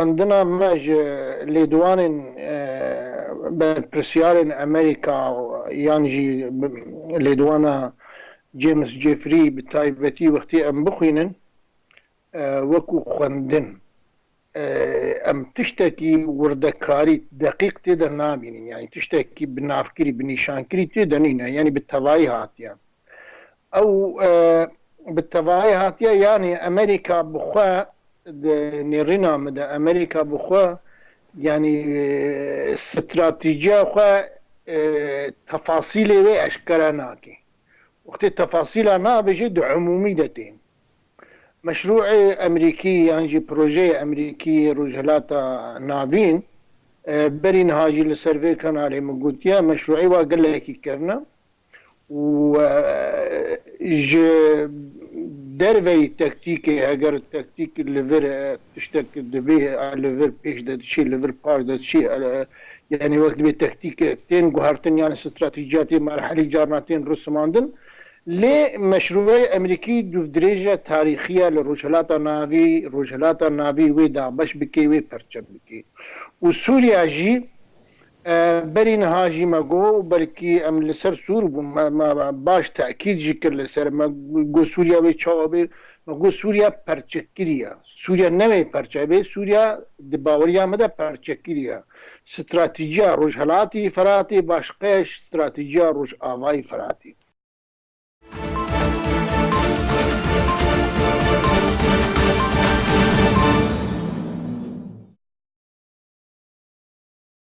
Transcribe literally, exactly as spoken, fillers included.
xwendina me ji lêdiwanên, e, berpirsiyarên Amerîka yan jî bi-, lêdiwana James Jeffrey bi taybetî wextê em bixwînin, e, wekû xwendin, e, em tiştekî wirdekarî deqîq tê de nabînin. Yanî tiştekî bi navkirî, bi nîşankirî tê de nîne. Yanî bi tevayî hatiye. Ew, e, bi tevayî hatiye, yanî Amerîka bi xwe di nêrîna min de, Amerîka bi xwe, yanî, e, stratîjiya xwe, e, tefasîlê wê eşkere nake. Wextê tefasîla nabêje, di umûmî de tên. Meşrûê Emerîkî yan jî projeyê Emerîkî Rojhilata Navîn, e, berî niha jî li ser vê kanalê min gotiye, meşrûê wa gelekî kevn e û, e, ji derveyî tektîkê, heger tektîk li vir, e, tiştek dibê, e, li vir pêş de diçî, li vir paş de diçî, e, yanî wek dibê tektîk tên guhertin, yanî stratejiyatê merhelî carna tên risimandin. Lê meşrûê Emerîkî dûvdirêje tarîxî ye li Rojhilata Navî, Rojhilata Navî wê dabeş bike, wê perçe bike. Û Sûriya jî, e, berî niha jî me got, belkî em li ser sûr bûn, me, me baş tekîd jî kir li ser, me got Sûriya wê çawa bê, me got Sûriya perçekirî ye. Sûriya newê perçe bê, Sûriya di baweriya me de perçekirî ye. Stratîjiya Rojhelatî Firatê başqe ye ji stratîjiya Rojavayî Firatê.